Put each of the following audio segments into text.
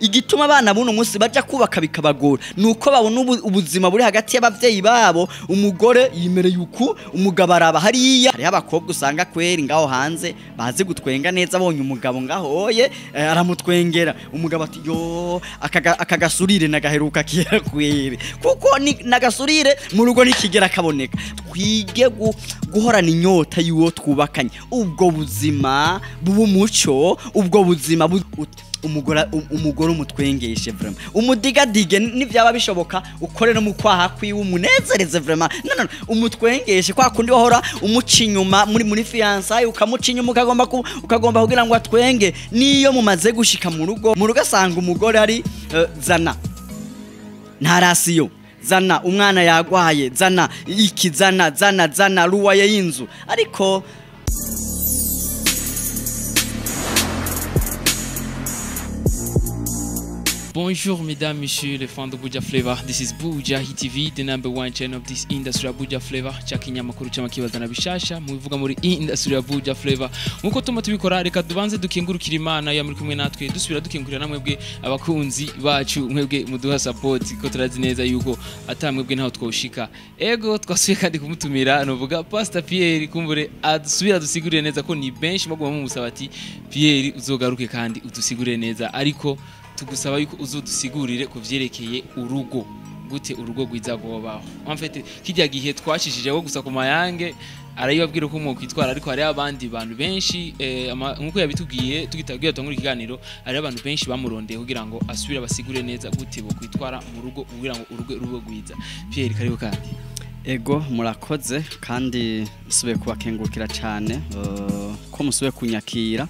Igituma abana buno munsi baja kubaka bikabagora nuko babona ubuzima buri hagati y'abavyeyi babo. Umugore yimereye uku, umugabo araba hariya. Hariho abakobwa usanga kweri ngaho hanze bazi gutwenga neza, abonye umugabo ngaho oye aramutwengera, umugabo ati yo akagasurire nagaheruka kera kweri, kuko nagasurire mu rugo nikigera kaboneka. Twige guhorana inyota y'uwo twubakanye, ubwo buzima bw'umuco, ubwo buzima umugore umutwengeshe vraiment, umudigadige nivyaba bishoboka ukore no mukwaha kwiwe umunezereze vraiment. No, umutwengeshe kwa kundi wahora umuca inyuma muri fiançailles, ukamuca inyuma ukagomba kugira ngo atwenge. Niyo mumaze gushika mu rugo, mu rugo asanga umugore ari zana nta rasiyo, zana umwana yagwaye, zana iki, zana zana zana ruwaye y'inzu. Ariko Bonjour mesdames, messieurs, les fans de Buja Flavor. This is Buja Hit TV, the number one channel of this industry ya Buja Flavor. Chakinyamakuru cy'amakibazana bishasha mubivuga muri industry ya Buja Flavor. Nkuko tuma tubikora, reka dubanze dukengurukira Imana ya muri kumwe natwe, dusubira dukengurira namwebwe abakunzi bacu, mwebwe muduha support, ko turazi neza yuko atamwebwe ntaho twoshika. Ego twasuye kandi kumutumira, novuga Pastor Pierre kumbure adusubira dusigurire neza ko ni benshi baguma mumusaba ati Pierre uzogaruke kandi udusigurire neza, ariko tugusaba yuko uzodusigurire kuvyerekeye urugo, gute urugo rwiza gobaho. En fait kijya gihe twashishijeho gusa ku mayange arayibabwira ko mwo kwitwara, ariko hari abandi bantu benshi nkuko yabitubwiye tugitagiye tangura ikiganiro, hari abantu benshi bamurondeye kugira ngo asubire abasigure neza gute bo kwitwara mu rugo kugira ngo urugo rube rwiza. Pierre karibu kandi. Ego murakoze kandi nsubiye kubakengurukira cyane ko musubiye kunyakira.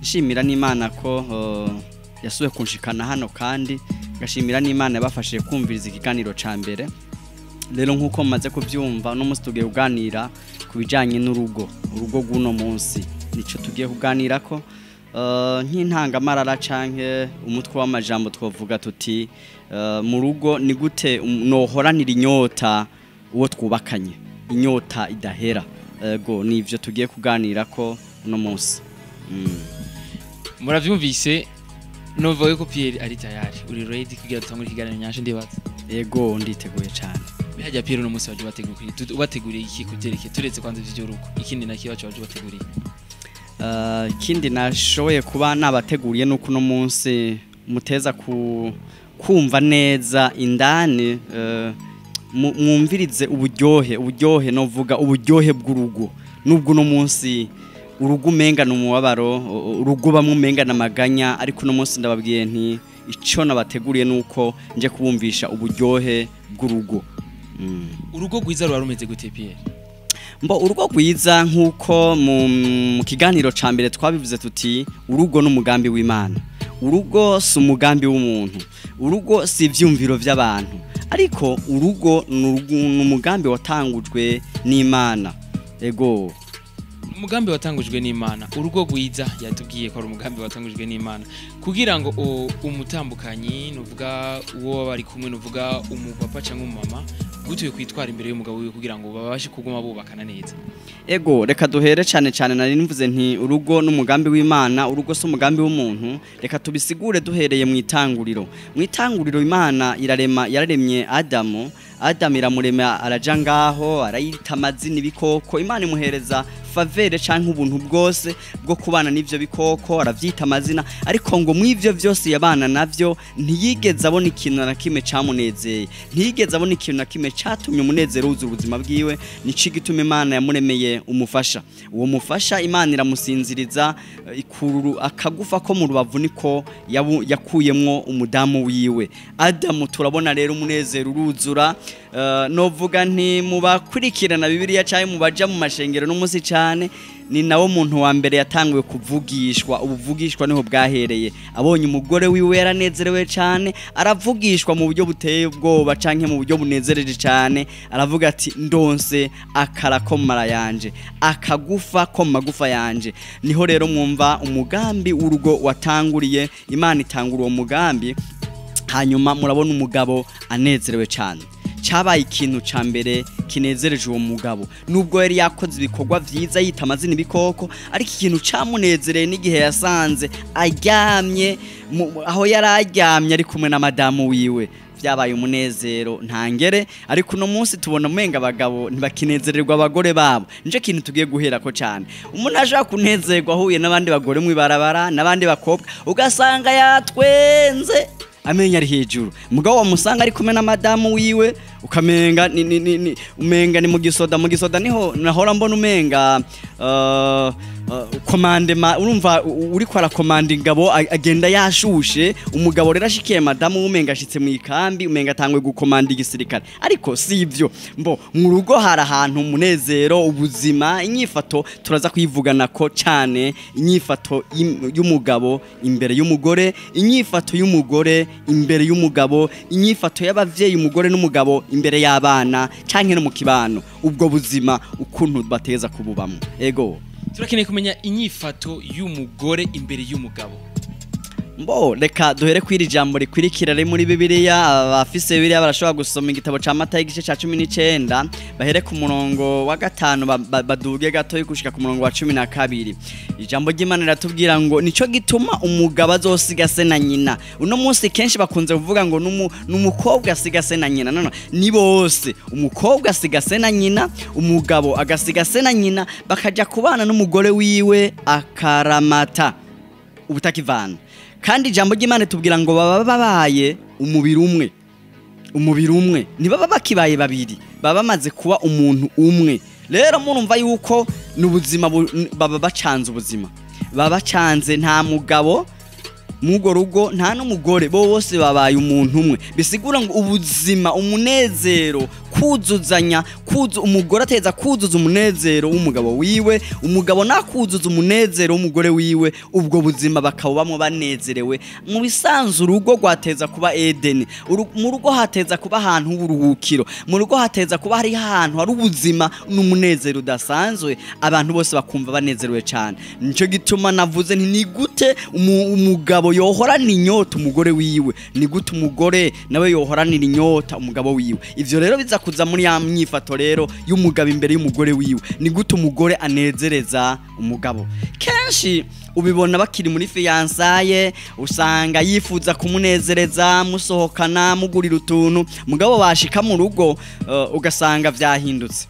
Nshimira n'Imana ko yasubiye kunshikana hano, kandi ngashimira n'Imana yabafashije kumviriza ikiganiro ca mbere. Rero nkuko mumaze kuvyumva, uno munsi tugiye kuganira ku bijanye n'urugo, urugo rw'uno munsi nico tugiye kuganirako. Nk'intangamarara canke umutwe w'amajambo twovuga tuti mu rugo ni gute nohoranira inyota uwo twubakanye, inyota idahera. Ego nivyo tugiye kuganirako uno munsi. Muravyumvise, novuga ko Pierre ari tayari, uri ready kugira dutangure ikiganiro nyashe ndibaza. Ego nditeguye cyane. Bihajya Pierre uno munsi waje ubateguriye iki kugereke turetse kwanza ivyo rugo, ikindi nakibacho waje ubateguriye? Ikindi nashoboye kuba nabateguriye nuko uno munsi muteza kumva neza indani, mwumvirize uburyohe novuga uburyohe bw'urugo. Nubwo uno munsi urugo umenga n'umubabaro, urugo bamwe umenga n'amaganya, ariko uno munsi ndababwiye nti ico nabateguriye nuko nje kubumvisha uburyohe bw'urugo. Urugo rwiza ruba rumeze gute Pierre? Mbo urugo rwiza nkuko mu kiganiro ca mbere twabivuze tuti urugo n'umugambi w'Imana. Urugo si umugambi w'umuntu, urugo si ivyumviro vy'abantu, ariko urugo n'umugambi watangujwe n'Imana. Ego umugambi watangujwe n'Imana. Urugo rwiza yatubwiye ko ari umugambi watangujwe n'Imana kugira ngo umutambukanyi nuvuga uwo bari kumwe, nuvuga umupapa cyangwa umumama, gutuye kwitwara imbere y'umugabo wiwe kugira ngo babashe kuguma bubakana neza. Ego reka duhere cyane cyane nari mvuze nti urugo n'umugambi w'Imana, urugo si umugambi w'umuntu. Reka tubisigure duhereye mu itanguriro. Mu itanguriro Imana irarema, yararemye Adamu, Adamu iramurema araja ngaho arayita amazina ibikoko. Imana imuhereza favere canke ubuntu bwose bwo kubana n'ivyo bikoko, aravyita amazina, ariko ngo mw'ivyo vyose yabana navyo ntiyigeze abona ikintu na kimwe camunezeye, ntiyigeze abona ikintu na kimwe catumye umunezero wuzura ubuzima bwiwe. Nico gituma Imana yamuremeye umufasha. Uwo mufasha Imana iramusinziriza, ikururu akagufa ko mu rubavu niko yakuyemwo umudamu wiwe Adamu. Turabona rero umunezero uruzura. Novuga nti mubakurikirana Bibiliya cyangwa mubaja mu mashengero n'umunsi cyane, ni nawo muntu wa mbere yatanguye kuvugishwa. Ubuvugishwa niho bwahereye, abonye umugore wiwe yaranezerewe cyane, aravugishwa mu buryo buteye ubwoba canke mu buryo bunezereje cyane, aravuga ati ndonse akara ko mara yanje, akagufa ko magufa yanje. Niho rero mwumva umugambi w'urugo watanguriye. Imana itangura uwo mugambi, hanyuma murabona umugabo anezerewe cyane. Cyabaye ikintu ca mbere kinezereje uwo mugabo, nubwo yari yakoze ibikorwa vyiza yita amazina ibikoko, ariko ikintu camunezereye n'igihe yasanze aryamye aho yari aryamye ari kumwe na madamu wiwe, byabaye umunezero ntangere. Ariko uno munsi tubona umenga abagabo ntibakinezererwa abagore babo. Nico kintu tugiye guherako cyane. Umuntu ashaka kunezerwa ahuye n'abandi bagore mu ibarabara n'abandi bakobwa, ugasanga yatwenze amenya ari hejuru. Mugabo wamusanga ari kumwe na madamu wiwe, ukamenga ni umenga ni mu gisoda. Mu gisoda niho nahora mbona umenga commande urumva uriko arakomanda ingabo agenda yashushe. Umugabo rero ashikiye madamu umenga ashitse mu ikambi, umenga atangwe gukomanda igisirikare. Ariko si ivyo, mbo mu rugo hari ahantu umunezero, ubuzima, inyifato turaza kwivugana ko cyane, inyifato y'umugabo imbere y'umugore, inyifato y'umugore imbere y'umugabo, inyifato y'abavyeyi umugore n'umugabo imbere y'abana canke no mu kibano. Ubwo buzima ukuntu bateza kububamo. Ego, turakeneye kumenya inyifato y'umugore imbere y'umugabo. Mbo reka duhere kwiri jambo rikwirikira riri muri Bibiliya. Abafise Bibiliya barashobora gusoma igitabo ca Matayo igice ca 19, bahere ku murongo wa 5 baduge gato gushika ku murongo wa 12. Ijambo ry'Imana riratubwira ngo nico gituma umugabo azosiga se na nyina. Uno munsi kenshi bakunze kuvuga ngo n'umukobwa asiga se na nyina. No, ni bose. Umukobwa asiga se na nyina, umugabo agasiga se na nyina, bakaja kubana n'umugore wiwe akaramata ubutakivana. Kandi ijambo ry'Imana tubwira ngo baba babaye umubiri umwe. Umubiri umwe ntibaba bakibaye babiri, baba bamaze kuba umuntu umwe. Rero murumva yuko n'ubuzima baba bacanze, ubuzima baba bacanze. Nta mugabo mugo rugo, nta n'umugore, bo bose babaye umuntu umwe. Bisigura ngo ubuzima, umunezero, kuzuzanya, umugore ateza kuzuza umunezero w'umugabo wiwe, umugabo nakuzuza umunezero w'umugore wiwe, ubwo buzima bakabubamwo banezerewe. Mu bisanzwe urugo rwateza kuba Edeni. Mu rugo hateza kuba ahantu h'uburuhukiro, mu rugo hateza kuba hari ahantu hari ubuzima n'umunezero udasanzwe, abantu bose bakumva banezerewe cyane. Nico gituma navuze nti ni gute umugabo yohorana inyota umugore wiwe, ni gute umugore nawe yohoranira inyota umugabo wiwe. Ivyo rero biza kuza muri ya myifato rero y'umugabo imbere y'umugore wiwe. Ni gute umugore anezereza umugabo? Kenshi ubibona bakiri muri fiançailles, usanga yifuza kumunezereza, musohokana, mugurira utuntu, mugabo bashika mu rugo ugasanga vyahindutse.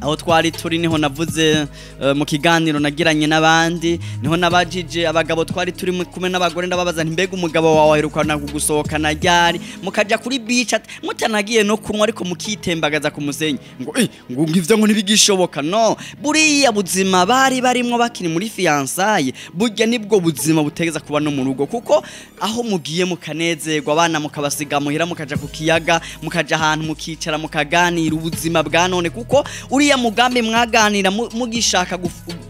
Aho twari turi niho navuze mu kiganiro nagiranye n'abandi, niho nabajije abagabo twari turi kumwe n'abagore, ndababaza nti mbega umugabo wawe aherukana kugusohokana ryari, mukaja kuri beach mutanagiye no kunywa ariko mukitembagaza ku musenyi, ngo ngo ivyo ngo ntibigishoboka. No, buriya buzima bari barimwo bakiri muri fiançailles, burya nibwo buzima butegeza kuba no mu rugo. Kuko aho mugiye mukanezerwa, abana mukabasiga muhira, mukaja ku kiyaga, mukaja ahantu mukicara mukaganira ubuzima bwa none. Kuko uriya mugambi mwaganira mugishaka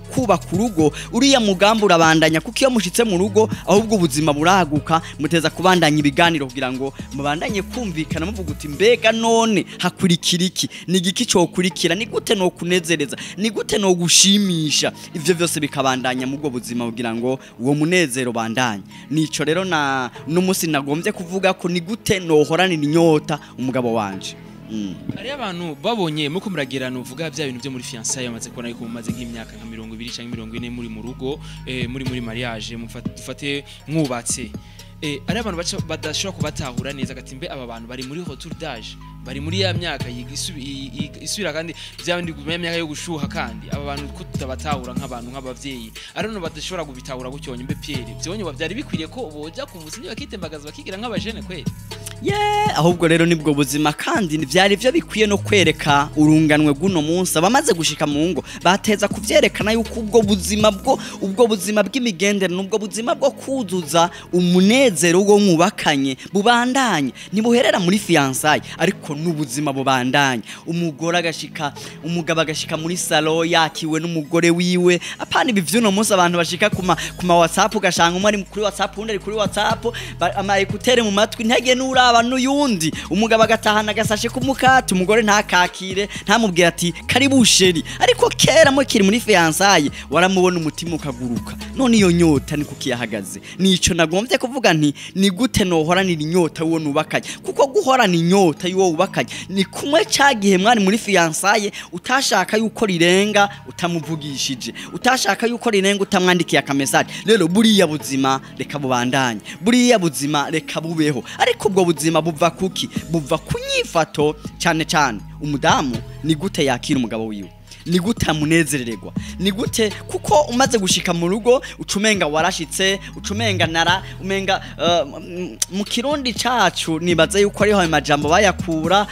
kubaka urugo, uriya mugambi urabandanya. Kuko iyo mushitse mu rugo ahubwo ubuzima buraguka, muteza kubandanya ibiganiro kugira ngo mubandanye kumvikana, muvuga uti mbega none hakurikira iki, ni igiki cokurikira, ni gute no kunezereza, ni gute no gushimisha. Ivyo vyose bikabandanya mu bwo buzima kugira ngo uwo munezero bandanye. Nico rero na n'umunsi nagombye kuvuga ko ni gute nohoranira inyota umugabo wanje. Ari abantu babonye muko muragirana uvuga bya bintu byo muri fiançailles, bamaze kubona yuko mumaze nk'imyaka nka 20 canke 40 muri mu rugo, muri mariage, mufate mwubatse. Ari abantu badashobora kubatahura neza, gati mbe aba bantu bari muri retour d'âge, bari muri ya myaka isubira kandi bya bindi mu myaka yo gushuha, kandi aba bantu ko tutabatahura nk'abantu nk'abavyeyi, ari no badashobora kubitahura gutyo. Mbe Pierre, byonye bavyari bikwiriye ko boja ku musingi bakitembagaza bakigira nk'abajene kweli? Ahubwo rero nibwo buzima, kandi vyari vyo bikwiye no kwereka urunganwe guno munsi abamaze gushika mu ngo, bateza kuvyerekana yuko ubwo buzima bwo ubwo buzima bw'imigendere n'ubwo buzima bwo kuzuza umunezero wo mwubakanye bubandanye, ntibuherera muri fiançailles, ariko n'ubuzima bubandanye. Umugore agashika, umugabo agashika muri salon yakiwe n'umugore wiwe. Apana ibi vy'uno munsi abantu bashika kuma WhatsApp, ugashanga umwe ari kuri WhatsApp undi ari kuri WhatsApp, ama écouteurs mu matwi, ntege nuraba n'uyundi. Umugabo agatahana agasashe k'umukate, umugore ntakakire, ntamubwira ati karibu chéri. Ariko kera mukiri muri fiançailles waramubona umutima ukaguruka. None iyo nyota ni kuki yahagaze? Nico nagombye kuvuga nti ni gute nohoranira inyota uwo nubakanye. Kuko guhorana inyota y'uwo mwubakanye. Ni kumwe cyagihe mwari muri fiançailles, utashaka yuko rirenga utamuvugishije, utashaka yuko rirenga utamwandikiye aka message. Rero buriya buzima reka bubandanye, buriya buzima reka bubeho. Ariko ubwo buzima buva kuki? Buva ku nyifato. Cyane cyane umudamu, ni gute yakira umugabo wiwe, ni gute amunezerererwa, ni gute? Kuko umaze gushika mu rugo ucumenga warashitse, ucumenga nara umenga mu Kirundi cacu nibaza yuko ariho ayo majambo bayakura.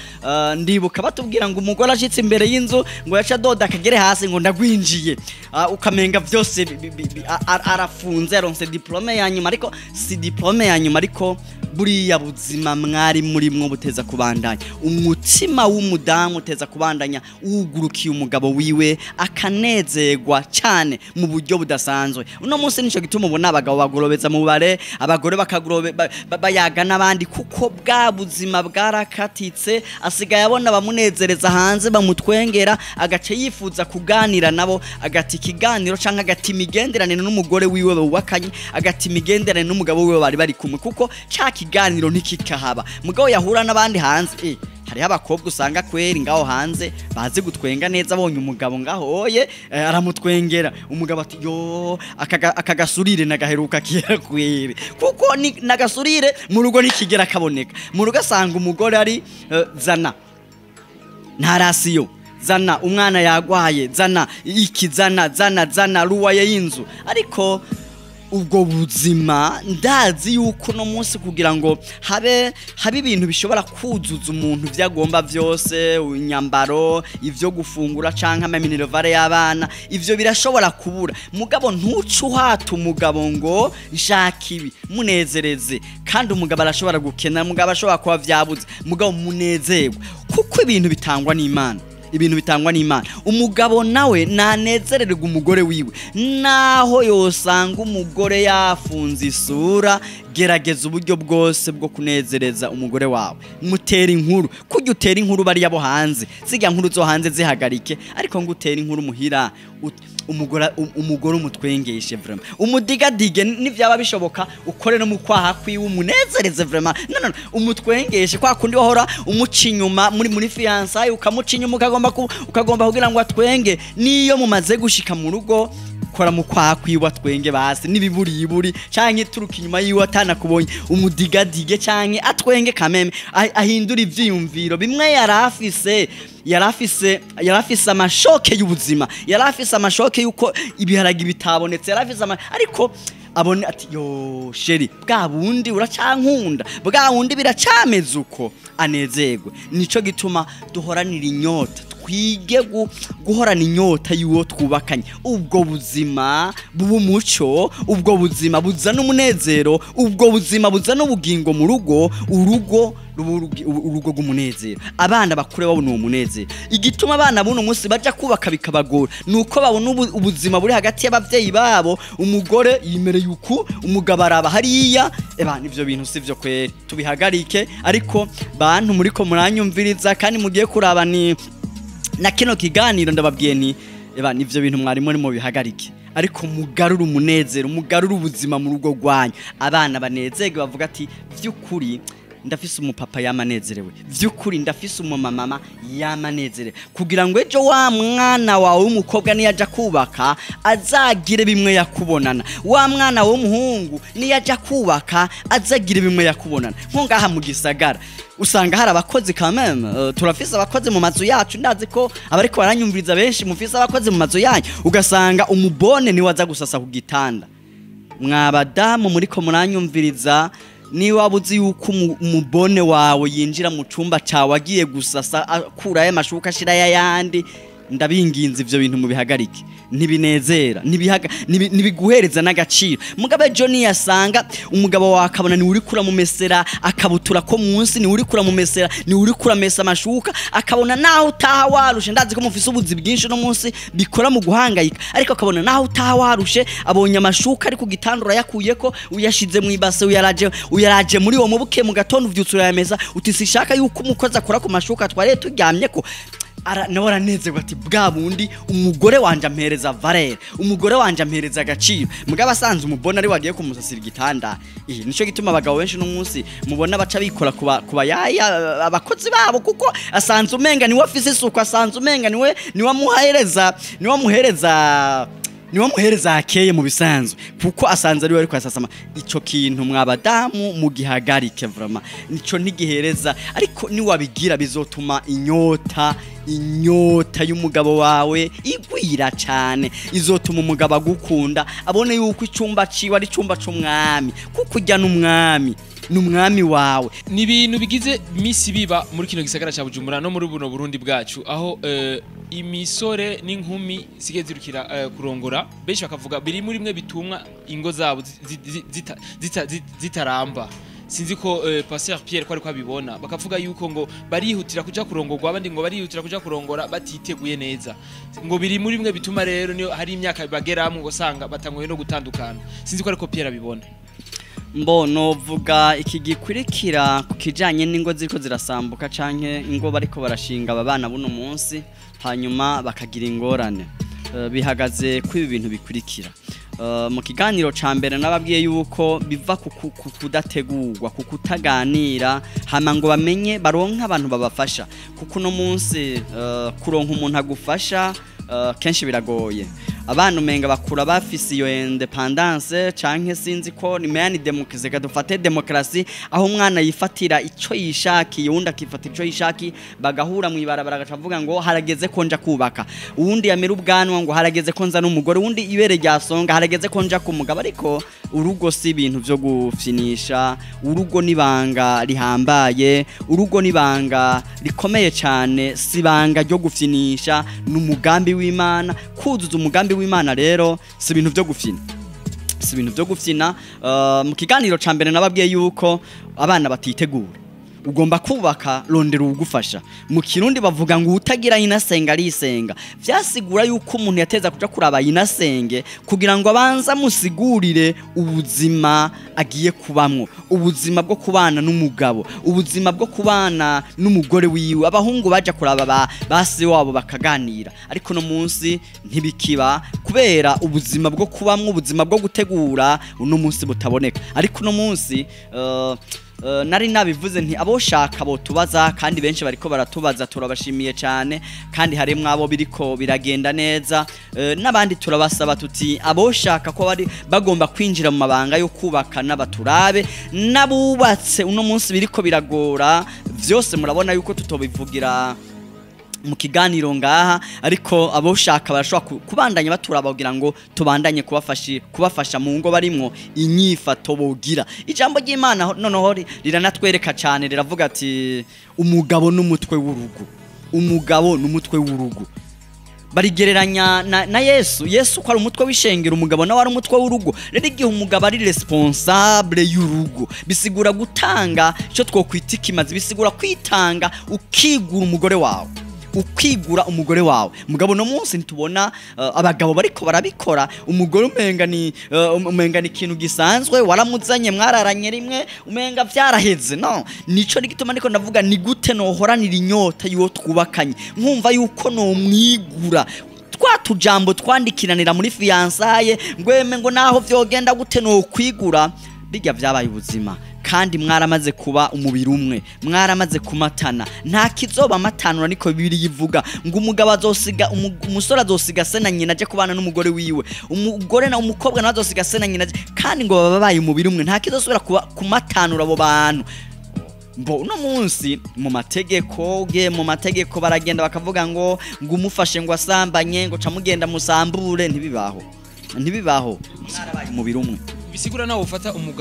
Ndibuka batubwira ngo umugore ashitse imbere y'inzu ngo yaca doda akagere hasi ngo ndagwinjiye. Ukamenga vyose arafunze, aronse diplôme ya nyuma, ariko si diplôme ya nyuma. Ariko buriya buzima mwari murimwo buteza kubandanya. Umutima w'umudamu uteza kubandanya wugurukiye umugabo wiwe, akanezerwa cyane mu buryo budasanzwe. Uno munsi nico gituma ubona abagabo bagorobeza mu bare, abagore bakagurobe bayaga n'abandi, kuko bwa buzima bwarakatitse. Asigaye abona bamunezereza hanze, bamutwengera, agace yifuza kuganira nabo, agati ikiganiro canke agati imigenderanire n'umugore wiwe bubakanye, agati imigenderanire n'umugabo wiwe bari bari kumwe, kuko ca kiganiro ntikikahaba. Mugabo yahura n'abandi hanze, hariho abakobwa usanga kweri ngaho hanze bazi gutwenga neza. Abonye umugabo ngaho oye, aramutwengera, umugabo ati: "Yo, aka gasurire nagaheruka kera kweri." Kuko ni nagasurire mu rugo ntikigera kaboneka. Mu rugo asanga umugore ari zana nta ration, zana umwana yagwaye, zana iki, zana, zana, zana loyer y'inzu. Ariko ubwo buzima ndazi yuko no munsi kugira ngo habe ibintu bishobora kuzuza umuntu ibyo agomba byose, inyambaro, ivyo gufungura canke ama minerval y'abana, ivyo birashobora kubura. Mugabo ntuce uhata umugabo ngo nshaka ibi. Munezereze. Kandi umugabo arashobora gukena, umugabo ashobora kuba vyabuze, mugabo munezerwe, kuko ibintu bitangwa n'Imana, ibintu bitangwa n'Imana. Umugabo nawe nanezererwa umugore wiwe, naho yosanga umugore yafunze isura. Gerageza uburyo bwose bwo kunezereza umugore wawe, mutera inkuru. Kujya utera inkuru bariya bo hanze, zirya nkuru zo hanze zihagarike, ariko ngo utere inkuru muhira, umugore umutwengeshe vraiment, umudigadige nivyaba bishoboka, ukore no mu kwaha kwiwe, umunezereze vraiment. No, no, no, umutwengeshe kwa kundi wahora umuca inyuma muri fiançailles, ukamuca inyuma, ukagomba kugira ngo atwenge. Niyo mumaze gushika mu rugo, kora mu kwaha kwiwe atwenge basi n'ibiburiburi, canke turuka inyuma yiwe atanakubonye, umudigadige canke atwenge kameme, ahindura ivyiyumviro bimwe yarafise. Yarafise ama chocs y'ubuzima, yarafise ama chocs y'uko ibiharagi bitabonetse, yarafise ariko abone ati: "Yo chéri, bwa bundi uracankunda, bwa bundi biracameze uko." Anezerwe. Nico gituma duhoranira inyota, twige guhorana inyota y'uwo twubakanye. Ubwo buzima buba umuco, ubwo buzima buzana umunezero, ubwo buzima buzana ubugingo mu rugo. Urugo ruba urugo rw'umunezero, abana bakure babona uwo munezero. Igituma abana buno munsi baja kubaka bikabagora nuko babona ubuzima buri hagati y'abavyeyi babo. Umugore yimereye uku, umugabo araba hariya. Eba ivyo bintu sivyo kweri, tubihagarike. Ariko bantu muriko muranyumviriza kandi mugiye kuraba ni na kino kiganiro, ndababwiye nti eba nivyo bintu mwari muri mu bihagarike, ariko mugarure umunezero, mugarure ubuzima mu rugo rwanyu. Abana banezerwe, bavuga ati: "Vy'ukuri ndafise umupapa yamanezerewe, vy'ukuri ndafise umumama yamanezerewe." Kugira ngo ejo wa mwana wawe w'umukobwa niyaja kubaka azagire bimwe yakubonana, wa mwana w'umuhungu niyaja kubaka azagire bimwe yakubonana. Nko ngaha mu gisagara usanga hari abakozi quand même, turafise abakozi mu mazu yacu. Ndazi ko abariko baranyumviriza benshi mufise abakozi mu mazu yanyu. Ugasanga umubone niwe aza gusasa ku gitanda. Mwabadamu muriko muranyumviriza, niba waba uzi yuko umubone wawe yinjira mu cumba cawe agiye gusasa, akurayo amashuka ashirayo ayandi, ndabinginze ivyo bintu mubihagarike. Ntibinezera, ntibiguhereza n'agaciro. Mugabo ejo niyasanga umugabo wawe akabona niwe uriko uramumesera akabutura ko munsi, niwe uriko uramumesera, niwe uriko uramesa amashuka, akabona naho utaha warushe. Ndazi ko mufise ubuzi bwinshi no munsi bikora mu guhangayika, ariko akabona naho utaha warushe, abonye amashuka ari ku gitanda urayakuyeko, uyashize mu ibase, uyaraje muri uwo mubuke. Mu gatondo uvyutse urayamesa, uti: "Sishaka yuko umukozi akora ku mashuka twariye turyamyeko." Nawe aranezerwa ati bwa bundi umugore wanje ampereza valeur, umugore wanje ampereza agaciro. Mugabo asanze umubona ari wagiye kumusasira igitanda. Nico gituma abagabo benshi no munsi mubona baca bikora kuba yaya abakozi babo, kuko asanze umenga niwe afise isuku, asanze umenga niwe niwe amuhereza akeye mu bisanzwe, kuko asanze ari we ariko asasama. Ico kintu mwabadamu mugihagarike vraiment, nico ntigihereza. Ariko niwabigira bizotuma inyota y'umugabo wawe igwira cyane, izotuma umugabo agukunda, abone yuko icumba ciwe ari icumba c'umwami, kuko ujya n'umwami, n'umwami wawe. Ni ibintu bigize misi biba muri kino gisagara ca Bujumbura no muri buno Burundi bwacu, aho imisore n'inkumi zisigaye zirukira kurongora. Benshi bakavuga biri muri mwe bitumwa ingo zabo zitaramba. Sinzi ko Pasteur Pierre ko ariko abibona. Bakavuga yuko ngo barihutira kuja kurongorwa, abandi ngo barihutira kuja kurongora batiteguye neza, ngo biri muri mwe bituma rero niyo hari imyaka bageramwo ugasanga batanguye no gutandukana. Sinzi ko ariko Pierre abibona. Mbo novuga iki gikurikira ku kijanye n'ingo ziriko zirasambuka canke ingo bariko barashinga aba bana buno munsi, hanyuma bakagira ingorane. Bihagaze kuri ibi bintu bikurikira. Mu kiganiro ca mbere nababwiye yuko biva ku kudategurwa, ku kutaganira, hama ngo bamenye baronke abantu babafasha, kuko uno munsi kuronka umuntu agufasha kenshi biragoye. Abana umenga bakura bafise iyo indépendance, canke sinzi ko ni mani démocratie, dufate démocratie, aho umwana yifatira ico yishakiye, uwundi akifatira ico yishakiye, bagahura mu ibarabara agaca avuga ngo harageze ko nja kubaka, uwundi yamera ubwanwa ngo harageze ko nza n'umugore, uwundi ibere ryasonga harageze ko nja kumugabo. Ariko urugo si ibintu vyo gufinisha, urugo nibanga rihambaye, urugo nibanga rikomeye cyane, si ibanga ryo gufinisha, ni umugambi w'Imana. Kuzuza umugambi w'Imana rero si ibintu vyo gufina, si ibintu vyo gufina. Mu kiganiro ca mbere nababwiye yuko abana batitegura. Ugomba kubaka, rondera uwugufasha. Mu Kirundi bavuga ngo utagira inasenga arisenga. Vyasigura yuko umuntu yateza kuja kuraba inasenge kugira ngo abanze amusigurire ubuzima agiye kubamwo, ubuzima bwo kubana n'umugabo, ubuzima bwo kubana n'umugore wiwe. Abahungu baja kuraba basi wabo bakaganira, ariko no munsi ntibikiba kubera ubuzima bwo kubamwo, ubuzima bwo gutegura uno munsi butaboneka. Ariko uno munsi nari nabivuze nti aboshaka botubaza, kandi benshi bariko baratubaza, turabashimiye cyane, kandi harimwo abo biriko biragenda neza. N'abandi turabasaba tuti aboshaka ko bari bagomba kwinjira mu mabanga yo kubaka n'abaturabe n'abubatse uno munsi biriko biragora. Vyose murabona yuko tutobivugira mu kiganiro ngaha, ariko aboshaka barashobora kubandanya baturaba kugira ngo tubandanye kubafasha mu ngo barimwo inyifato bogira. Ijambo ry'Imana noneho riranatwereka cyane, riravuga ati umugabo n'umutwe w'urugo, umugabo n'umutwe w'urugo. Barigereranya na Yesu. Yesu ko ari umutwe w'ishengero, umugabo nawe ari umutwe w'urugo. Rero igihe umugabo ari responsable y'urugo, bisigura gutanga icyo twokwita ikimazi, bisigura kwitanga, ukigura umugore wawe, ukigura umugore wawe. Mugabo no munsi ntitubona abagabo bariko barabikora. Umugore umenga ni ikintu gisanzwe, waramuzanye mwararanye rimwe, umenga vyaraheze. No nico gituma ndiko ndavuga ni gute nohoranira inyota y'uwo twubakanye, nkumva yuko nomwigura twa tujambo twandikiranira muri fiançailles, ngweme ngo naho vyogenda gute nokwigura. Bijya vyabaye ubuzima, kandi mwaramaze kuba umubiri umwe, mwaramaze kumatana, nta kizoba matanura. Niko Bibiliya ivuga ngo umugabo azosiga umusore azosiga se na nyina aje kubana n'umugore wiwe, umugore na umukobwa nawe azosiga se na nyina kandi ngo baba babaye umubiri umwe, nta kizosubira kuba kumatanura abo bantu. Mbo uno munsi mu mategeko, ugiye mu mategeko baragenda bakavuga ngo umufashe ngo asambanye, ngo ca mugenda musambure. Ntibibaho, ntibibaho, mwarabaye umubiri umwe. Bisigura nawe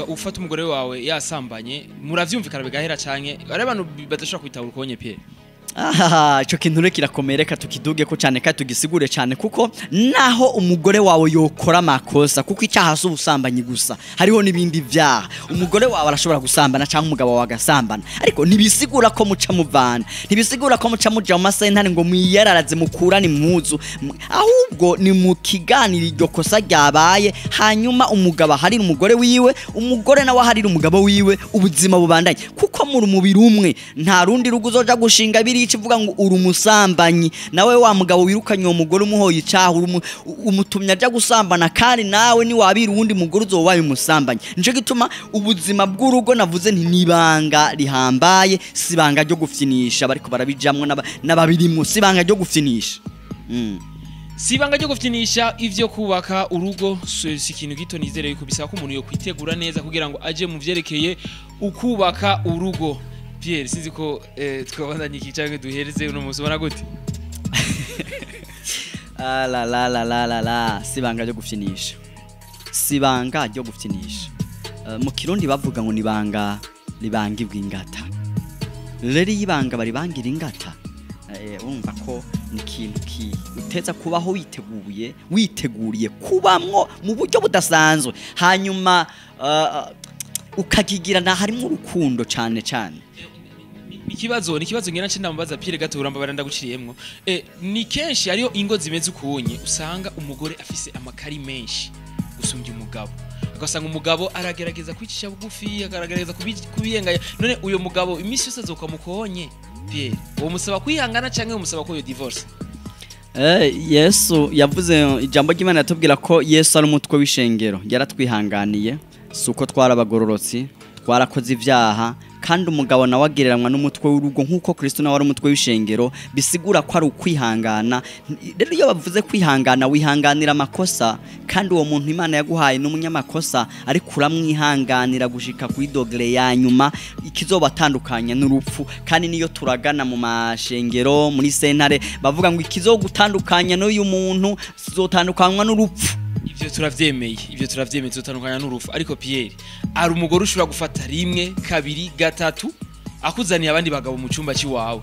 ufata umugore wawe yasambanye, muravyumvikana bigahera, canke ari abantu badashobora kwitahura ukonye Pierre? Ah, ico kintu rero kirakomeye, reka tukiduge ko cyane kandi tugisigure cyane, kuko naho umugore wawe yokora amakosa, kuko icyaha si ubusambanyi gusa, hariho n'ibindi vyaha. Umugore wawe arashobora gusambana cyangwa umugabo wawe agasambana, ariko ntibisigura ko muca muvana, ntibisigura ko muca muja mu masentare ngo mwiyararaze mukurane impuzu. Ahubwo ni mu kiganiro iryo kosa ryabaye, hanyuma umugabo aharira umugore wiwe, umugore nawe aharira umugabo wiwe, ubuzima bubandanye, kuko muri umubiri umwe. Nta rundi rugo uzoja gushinga biri. Bibiliya ivuga ngo uri umusambanyi. Nawe wa mugabo wirukanye uwo mugore umuhoye icaha, umutumye aja gusambana, kandi nawe ni wabira uwundi mugore uzoba umusambanyi. Nico gituma ubuzima bw'urugo navuze nti nibanga rihambaye, si ibanga ryo gufyinisha bariko barabijamwo n'ababirimwo, si ibanga ryo gufyinisha. Si ibanga ryo gufyinisha ivyo kubaka urugo, si ikintu gito. Nizere yuko bisaba ko umuntu yo kwitegura neza kugira ngo aje mu vyerekeye ukubaka urugo. Pierre, sinzi ko twabandanye iki canke duhereze uno munsi, ubona gute? Ah la la la la la la, si ibanga ryo gufyinisha, si ibanga ryo gufyinisha. Mu Kirundi bavuga ngo nibanga libangibwa ingata. Rero iyo ibanga baribangira ingata, urumva ko ni ikintu uteza kubaho witeguye, witeguriye kubamwo mu buryo budasanzwe, hanyuma ukakigirana harimo urukundo cane cane. Ikibazo ngira nce ndamubaza Pierre gato, urambabara ndaguciriyemwo. Ni kenshi hariyo ingo zimeze ukunye usanga umugore afise amakari menshi gusumbya umugabo, ugasanga umugabo aragerageza kwicisha bugufi, akagerageza kubiyengaya. None uyo mugabo iminsi yose azoka mukonye Pierre, uwo musaba kwihangana canke umusaba ko yo divorce? Yesu yavuze ijambo ry'Imana yatubwira ko Yesu ari umutwe w'ishengero, yaratwihanganiye, si uko twarabagororotsi, twarakoze ibyaha, kandi umugabo nawe agereranywa n'umutwe w'urugo nk'uko Kristo nawe ari umutwe w'ishengero, bisigura ko ari ukwihangana. Rero iyo bavuze kwihangana, wihanganira amakosa, kandi uwo muntu Imana yaguhaye n'umunyamakosa, ariko uramwihanganira gushika kuri dogere ya nyuma ikizobatandukanya n'urupfu. Kandi niyo turagana mu mashengero muri sentare bavuga ngo ikizogutandukanya n'uyu muntu zotandukanywa n'urupfu. Ivyo turavyemeye, ivyo turavyemeye, tuzotandukanya n'urupfu. Ariko Pierre, ari umugore ushobora gufata rimwe, kabiri, gatatu akuzaniye abandi bagabo mu cyumba cy'iwawe,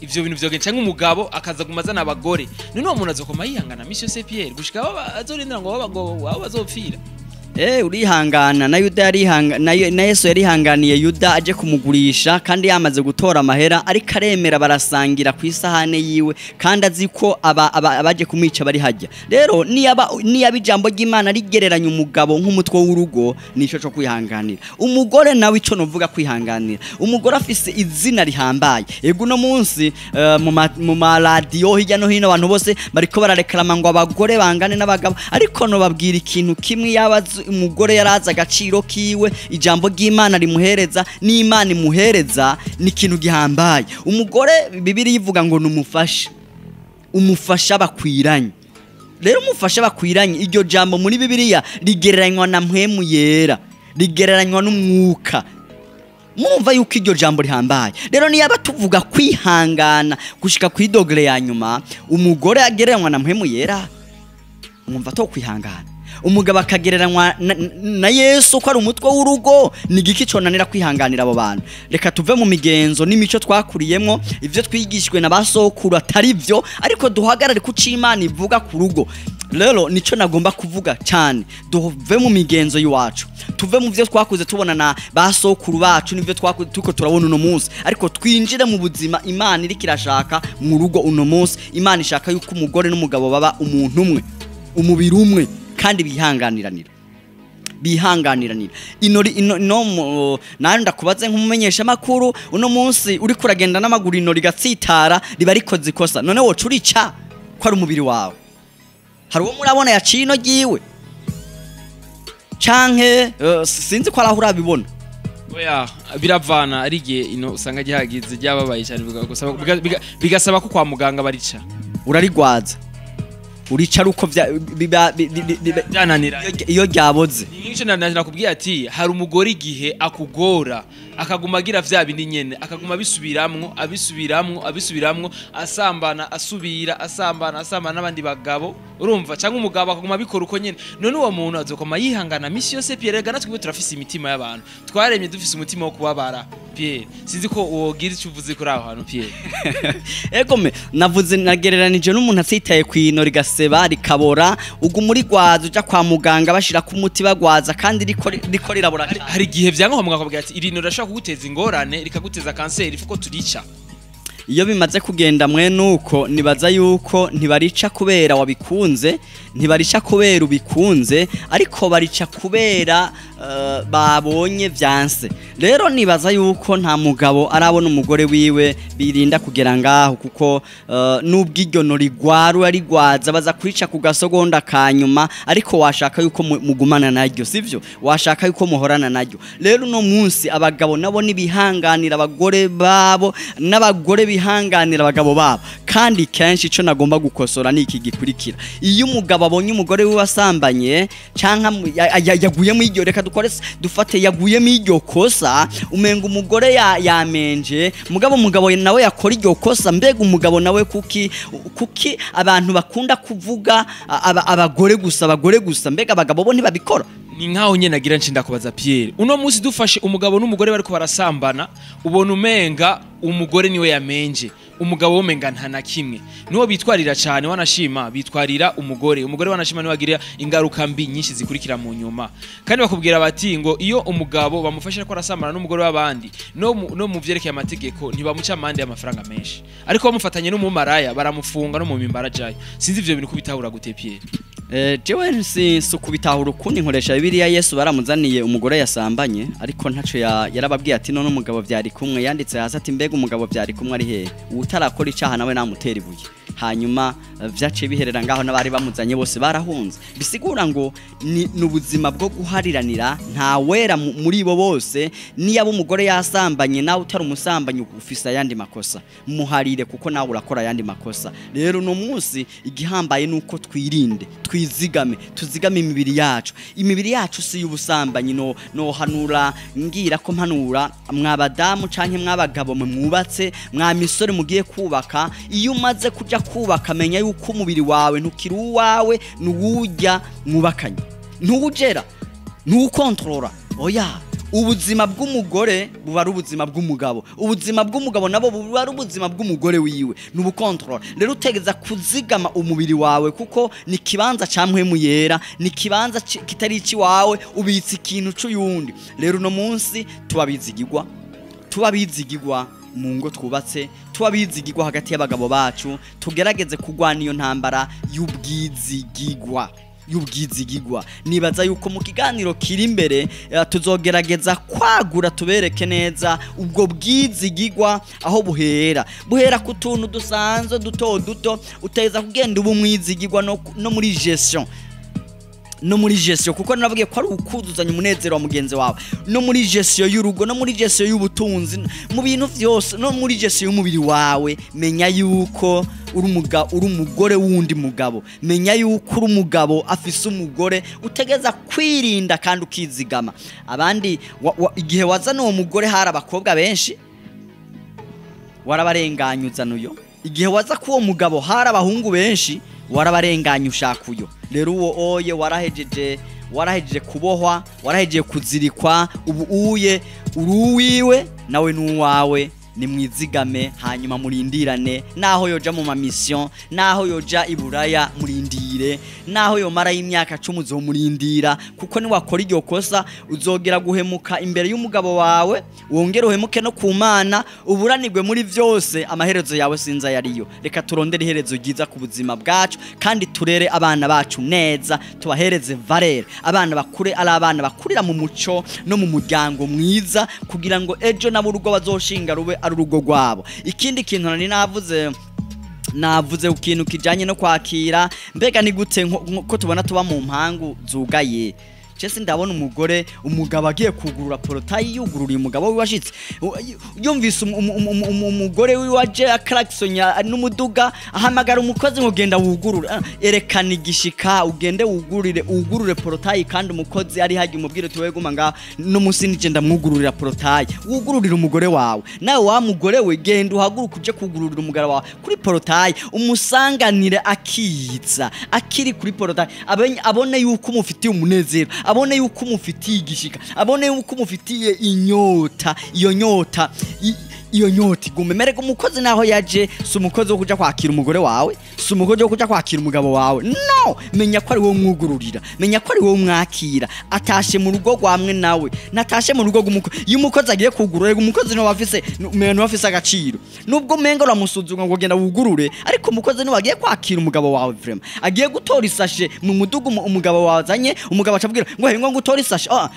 Ivyo bintu vyogenda, canke umugabo akaza gumazana abagore. None uwo muntu azokoma yihangana misi yose Pierre, gushika aho azorindira ngo aho bazopfira? Urihangana. Na Yuda yarihanga, na Yesu yarihanganiye Yuda aje kumugurisha, kandi yamaze gutora amahera, ariko aremera barasangira ku isahane yiwe, kandi azi ko abaje kumwica bari hajya. Rero niyaba ijambo ry'Imana rigereranya umugabo nk'umutwe w'urugo, nico cyo kwihanganira. Umugore nawe ico novuga kwihanganira, umugore afise izina rihambaye. Ego uno munsi mu maradiyo hirya no hino abantu bose bariko barareklama ngo abagore bangane n'abagabo, ariko no babwira ikintu kimwe, yaba umugore yaraza agaciro kiwe, ijambo ry'Imana rimuhereza n'Imana imuhereza, ni ikintu gihambaye. Umugore Bibiliya ivuga ngo numufasha, umufasha bakwiranye. Rero umufasha bakwiranye, iryo jambo muri Bibiliya rigereranywa na mpwemu yera, rigereranywa n'umwuka. Murumva yuko iryo jambo rihambaye. Rero niyaba tuvuga kwihangana gushika ku idogere ya nyuma, umugore agereranywa na mpwemu yera, mwumva to kwihangana. Umugabo akagereranywa na Yesu ko ari umutwe w'urugo, ni igiki conanira kwihanganira abo bantu? Reka tuve mu migenzo n'imico twakuriyemwo, ivyo twigishijwe na basokuru atari vyo, ariko duhagarare ku c'Imana ivuga ku rugo. Rero nico nagomba kuvuga cyane, tuve mu migenzo y'iwacu, tuve mu vyo twakuze tubona na basokuru bacu n'ivyo twakuze tuko turabona uno munsi, ariko twinjire mu buzima Imana iriko irashaka mu rugo uno munsi. Imana ishaka yuko umugore n'umugabo baba umuntu umwe, umubiri umwe, kandi bihanganiranira, bihanganiranira. Ino nandi ndakubaze nk'umumenyesha makuru, uno munsi uri kuragenda n'amaguru ino rigatsitara riba rikoze ikosa, none woca urica ko ari umubiri wawe? Hari uwo murabona yaciye ino ryiwe canke sinzi ko araho urabibona? Oya, biravana, ari igihe ino usanga gihagize ryababaye cyane, bigasaba ko kwa muganga barica. Urarigwaza, urica uko byananira iyo ryaboze. Nico nakubwiye ati hari umugore igihe akugora akaguma agira vya bindi nyene, akaguma abisubiramwo, abisubiramwo, abisubiramwo, asambana, asubira, asambana, asambana n'abandi bagabo, urumva, cyangwa umugabo akaguma abikora uko nyene. None uwo muntu azokoma yihangana misi yose Pierre? Gana twebwe turafise imitima y'abantu, twaremye dufise umutima wo kubabara Pierre. Sinzi ko wogira icyo uvuze kuri aho hantu Pierre. Ego me navuze nagereranije n'umuntu atsitaye kwino rigaseba rikabora, uguma urigwaza uja kwa muganga bashira ku muti bagwaza, kandi riko rirabora. Hari igihe vyanka kwa muganga bakubwira ati irino rirashobora kuguteza ingorane, rikaguteza kanseri, ifuko turica. Iyo bimaze kugenda mwene uko, nibaza yuko ntibarica kubera wabikunze, ntibarica kubera ubikunze, ariko barica kubera babonye vyanse. Rero nibaza yuko nta mugabo arabona umugore wiwe birinda kugera ngaho, kuko n'ubwiryono rigwaru arigwaza baza kurica ku gasogonda kanyuma, ariko washaka yuko mugumana naryo, sivyo? Washaka yuko muhorana naryo. Rero uno munsi abagabo nabo nibihanganira abagore babo, n'abagore bihanganira abagabo babo. Kandi kenshi ico nagomba gukosora ni iki gikurikira: iyo umugabo abonye umugore wiwe asambanye canke yaguye mu iryo, reka dukore dufate yaguye mu iryo kosa, umenga umugore yamenje, mugabo umugabo nawe yakora iryo kosa. Mbega umugabo nawe kuki abantu bakunda kuvuga abagore gusa, abagore gusa, mbega abagabo bo ntibabikora? Ni nkaho nyene nagira nci ndakubaza Pierre, uno munsi dufashe umugabo n'umugore bariko barasambana, ubona umenga umugore niwe yamenje, umugabo womenga nta na kimwe. Niwo bitwarira cyane, wanashima bitwarira umugore, umugore wanashima niwe agira ingaruka mbi nyinshi zikurikira mu nyuma. Kandi bakubwira bati ngo iyo umugabo bamufashe ko arasambana n'umugore w'abandi, no mu vyerekeye amategeko ntibamuca amande y'amafaranga menshi, ariko bamufatanye n'umumaraya baramufunga no mu mimbara jayo. Sinzi ivyo bintu kubitahura gute, Pierre? Jewe si kubitahura ukundi, nkoresha Bibiliya. Yesu baramuzaniye umugore yasambanye, ariko ntaco yarababwiye ati none umugabo vyari kumwe, yanditse hasi ati mbega umugabo vyari kumwe ari hehe? Utarakora icaha nawe namutera ibuye. Hanyuma vyaciye biherera ngaho, n'abari bamuzanye bose barahunze. Bisigura ngo ni ubuzima bwo guhariranira, nta wera muri bo bose. Niba umugore yasambanye nawe utari umusambanyi ufise ayandi makosa, muharire kuko nawe urakora ayandi makosa. Rero uno munsi igihambaye nuko twirinde, twizigame, tuzigame imibiri yacu. Imibiri yacu si y'ubusambanyi. No hanura ngira ko mpanura mwabadamu canke mwabagabo mwe mwubatse, mwa misore mugiye kubaka, iyo umaze kuja kubaka menya yuko umubiri wawe ntukiri uwawe, nuwujya mwubakanye, ntuwugera, ntuwukontorora. Oya, ubuzima bw'umugore buba ari ubuzima bw'umugabo, ubuzima bw'umugabo nabo buba ari ubuzima bw'umugore wiwe, nubukontorora. Rero utegeza kuzigama umubiri wawe, kuko ni kibanza ca mpwemu yera, ni kibanza kitari ikiwawe, ubitse ikintu c'uyundi. Rero uno munsi tubabizigirwa, tubabizigirwa mu ngo twubatse, tubabizigirwa hagati y'abagabo bacu, tugerageze kurwana iyo ntambara y'ubwizigirwa, y'ubwizigirwa. Nibaza yuko mu kiganiro kiri imbere tuzogerageza kwagura tubereke neza ubwo bwizigirwa aho buhera. Buhera ku tuntu dusanzwe duto duto, uteza kugenda uba umwizigirwa no muri gestion, no muri gestion, kuko navugiye ko ari ukuzuzanya umunezero wa mugenzi wawe, no muri gestion y'urugo, no muri gestion y'ubutunzi, mu bintu vyose, no muri gestion y'umubiri wawe. Menya yuko uri umugore wundi mugabo, menya yuko uri umugabo afise umugore, utegeza kwirinda kandi ukizigama. Abandi igihe wazana uwo mugore hari abakobwa benshi, warabarenganya uzana uyo. Igihe waza kuwo mugabo hari abahungu benshi, warabarenganya ushaka uyo. Rero uwo oye warahejeje kubohwa, warahejeje kuzirikwa, ubu uye uri uwiwe nawe n'uwawe. Nimwizigame, hanyuma murindirane. Naho yoja mu mamission, naho yoja i Buraya, murindire. Naho yomara y'imyaka 10 uzomurindira, kuko niwakora iryo kosa uzogera guhemuka imbere y'umugabo wawe, wongere uhemuke no ku Mana, uburanirwe muri vyose, amaherezo yawe sinza yariyo. Reka turondere iherezo ryiza ku buzima bwacu, kandi turere abana bacu neza, tubahereze valeur, abana bakure ari abana bakurira mu muco no mu muryango mwiza, kugira ngo ejo nabo urugo bazoshinga rube ari urugo rwabo. Ikindi kintu nari navuze ku kintu kijanye no kwakira, mbega ni gute ko tubona tuba mu mpangu zugaye? Cese ndabona umugore, umugabo agiye kugurura portail, yugururiye umugabo wiwe ashitse, yumvise umugore wiwe aje aklaxonya n'umuduga, ahamagara umukozi ngo genda wugurure. Erekana igishika, ugende wugurire, ugurure portail, kandi umukozi ari hagiye umubwire uti wewe guma nga no munsi nije ndamwugururira portail. Wugururira umugore wawe, nawe wa mugore we genda uhaguruke uje kugururira umugabo wawe kuri portail, umusanganire akiza akiri kuri portail, abone yuko umufitiye umunezero, abone yuko umufitiye igishika, abone yuko umufitiye inyota. Iyo nyota iyo nyota igume. Merega umukozi naho yaje si umukozi wo kuja kwakira umugore wawe, si umukozi wo kuja kwakira umugabo wawe. No, menya ko ari wowe umwugururira, menya ko ari wowe umwakira. Atashe mu rugo rwamwe nawe, natashe mu rugo rw'umukozi. Iyo umukozi agiye kugurura, rega umukozi niwe afise, niwe afise agaciro. Nubwo umenga uramusuzuma ngo genda wugurure, ariko umukozi niwe agiye kwakira umugabo wawe, vraiment agiye gutora isashe mu mudugu umugabo wawe azanye. Umugabo acabwira ngo he, ngo utore isashe. Ah,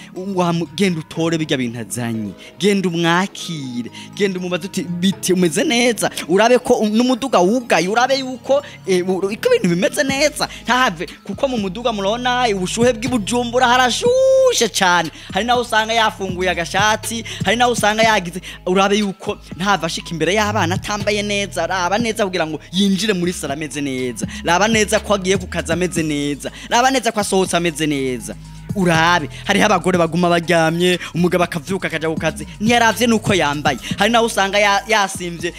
genda utore bijya bintu azanye, genda umwakire, genda umubaze uti: "Biti, umeze neza?" Urabe ko n'umuduga wugaye, urabe yuko ko ibintu bimeze neza, ntahave, kuko mu muduga murabona ubushuhe bw'ibujumbura, harashushe cyane. Hari naho usanga yafunguye agashati, hari naho usanga yagize. Urabe yuko ntahave ashika imbere y'abana atambaye neza. Raba neza kugira ngo yinjire muri sala ameze neza, raba neza ko agiye ku kazi ameze neza, raba neza ko asohotse ameze neza. Urabe, hariho abagore baguma baryamye, umugabo akavyuka akaja ku kazi ntiyaravye nuko yambaye. Hari naho usanga yasimvye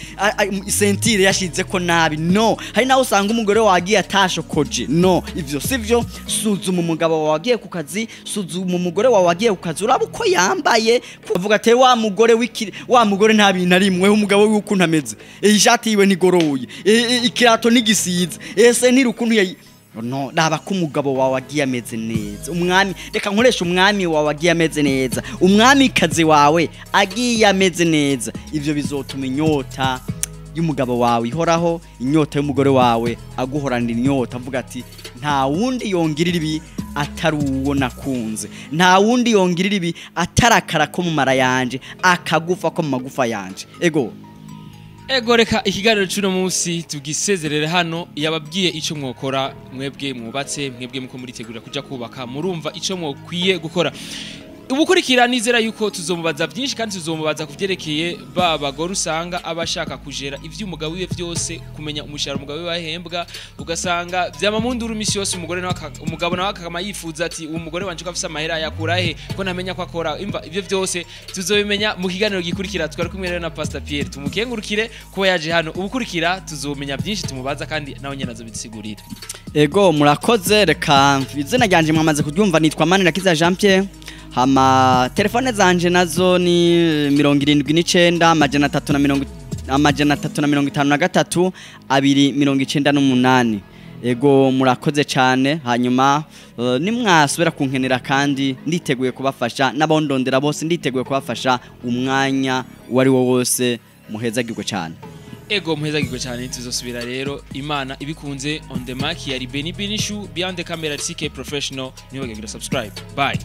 ceinture yashize ko nabi. No hari naho usanga umugore wagiye atashokoje. No, ivyo sivyo. Suzuma umugabo wawe wagiye ku kazi, suzuma umugore wawe wagiye ku kazi, uraba uko yambaye. Kuvuga ati: "Wa mugore wiki, wa mugore nta bintu arimwe, umugabo wiwe ukuntu ameze, iyi shati yiwe ntigoroye, ikirato ntigisize, ese ntiri ukuntu yayi." No, raba ko umugabo wawe agiye ameze neza. Umwami, reka nkoresha umwami wawe agiye ameze neza, umwamikazi wawe agiye ameze neza. Ivyo bizotuma inyota y'umugabo wawe ihoraho, inyota y'umugore wawe aguhoranira inyota, avuga ati: "Nta wundi yongirira ibi atari uwo nakunze, nta wundi yongirira ibi atarakara ko mu mara yanje, akagufa ko mu magufa yanje." Ego. Ego, reka ikiganiro cy'uno munsi tugisezerere hano. Yababwiye icyo mwokora mwebwe mwubatse, mwebwe muko muritegura kuja kubaka, murumva icyo mwokwiye gukora. Ubukurikira nizera yuko tuzomubaza byinshi, kandi tuzomubaza kuvyerekeye ba bagore usanga aba ashaka kujera ivy'umugabo wiwe vyose, kumenya umushahara umugabo wiwe ahembwa, ugasanga vyama mu nduru imisi yose. Umugore nawe umugabo nawe akama yifuza ati: "Uwo mugore wanje ko afise amahera yakura he, ko ntamenya ko akora?" Imva ivyo vyose tuzobimenya mu kiganiro gikurikira. Twari kumwe rero na Pastor Pierre, tumukengurukire kuba yaje hano. Ubukurikira tuzomenya byinshi tumubaza, kandi nawe nyene azobidusigurira. Ego, murakoze. Reka izina ryanje mwamaze kuryumva, nitwa Manirakiza Jean Pierre. Hama telefone zanje nazo ni 79 300 na mirongo 353 298. Ego, murakoze cyane. Hanyuma nimwasubira kunkenera kandi nditeguye kubafasha, n'abondondera bose nditeguye kubafasha umwanya uwo ari wo wose. Muhezagirwe cyane. Ego, muhezagirwe cyane. Tuzosubira rero Imana ibikunze. On the mic yari Beni Benishu, behind the camera CK Professional. Ntibagire subscribe. Bye.